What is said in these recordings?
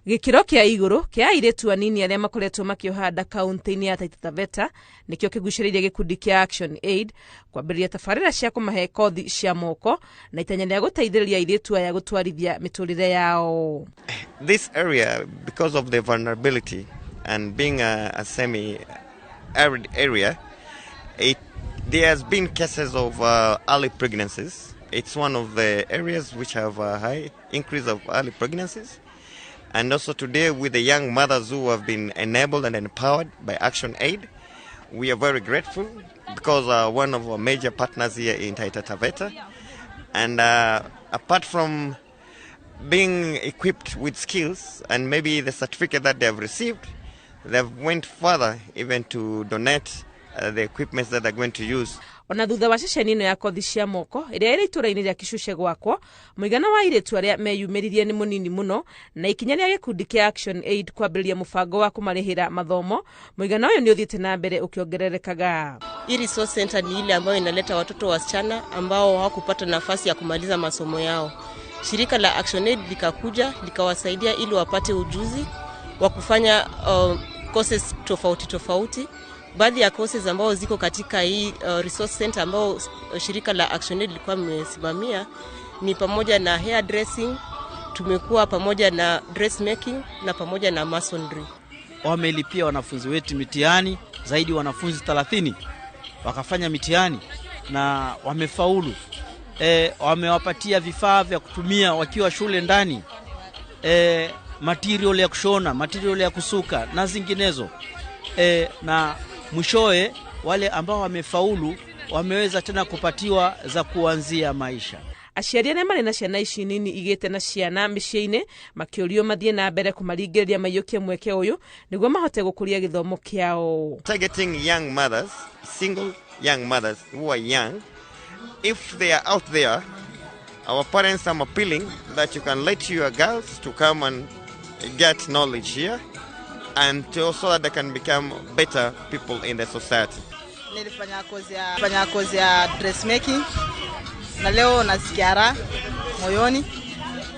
Gĩkĩro kĩa igũrũ kĩa airĩtu anini arĩa makoretwo makĩoha nda kaunti-inĩ ya Taita Taveta nĩkĩo kĩgucĩrĩirie gĩkundi kĩa Action Aid kwambĩrĩria tabarĩra cia kũmahe kothi cia moko na itanya rĩa gũteithĩrĩria airĩtu aya gũtwarithia mĩtũrĩre yao. This area, because of the vulnerability and being a semi-arid area, there has been cases of early pregnancies. It's one of the areas which have a high increase of early pregnancies. And also today, with the young mothers who have been enabled and empowered by Action Aid, we are very grateful because one of our major partners here in Taita Taveta. And apart from being equipped with skills and maybe the certificate that they have received, they've went further even to donate the equipment that they're going to use. Ona thutha wa ceceni ĩno ya kothi cia moko ĩrĩa ĩrĩ itũra-inĩ rĩa Kishushe gwakwo, mũigana wa airĩtu arĩa meyumĩririe nĩ mũnini mũno, na ikinya rĩa gĩkundi kĩa Action Aid kwambĩrĩria mũbango wa kũmarĩhĩra mathomo, mũigana ũyũ nĩ ũthiĩte na mbere ũkĩongererekaga. Hii resource center ni ile ambayo inaleta watoto wasichana ambao hawakupata nafasi ya kumaliza masomo yao. Shirika la Action Aid likakuja likawasaidia ili wapate ujuzi wa kufanya courses tofauti tofauti. Baadhi ya courses ambao ziko katika hii resource center ambao shirika la Action Aid lilikuwa limesimamia ni pamoja na hair dressing, tumekuwa pamoja na dressmaking na pamoja na masonry. Wamelipia wanafunzi wetu mitihani, zaidi wanafunzi 30 wakafanya mitihani na wamefaulu. Wamewapatia vifaa vya kutumia wakiwa shule ndani, material ya kushona, material ya kusuka na zinginezo. Na mwishowe wale ambao wamefaulu wameweza tena kupatiwa za kuanzia maisha. Aciari arĩa marĩ na ciana ici nini igĩte na ciana mĩciĩ-inĩ makĩũrio mathiĩ na mbere kũmaringĩrĩria maiyũkie mweke ũyũ nĩguo mahote gũkũria gĩthomo kĩao. Targeting young mothers, single young mothers who are young, if they are out there, our parents, I'm appealing that you can let your girls to come and get knowledge here and to also that they can become better people in the society. Nilifanya kozi ya dressmaking na leo nasikia raha moyoni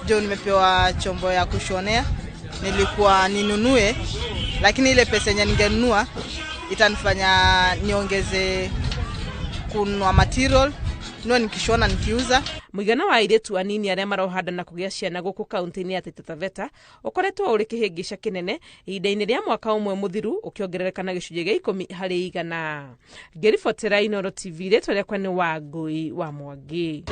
juu nimepewa chombo ya kushonea. Nilikuwa ninunue, lakini ile pesa yenye ningenunua itanifanya niongeze kununua material niwe nikishona nikiuza. Mũigana wa airĩtu anini arĩa maroha nda na kũgĩa ciana gũkũ kaunti-inĩ ya Taita Taveta ũkoretwo ũrĩ kĩhĩngĩca kĩnene ihinda-inĩ rĩa mwaka ũmwe mũthiru, ũkĩongerereka na gĩcunjĩ gĩa 10%. Ngĩribotera Inooro TV, rĩtwa rĩakwa nĩ Wangũi wa Mwangi.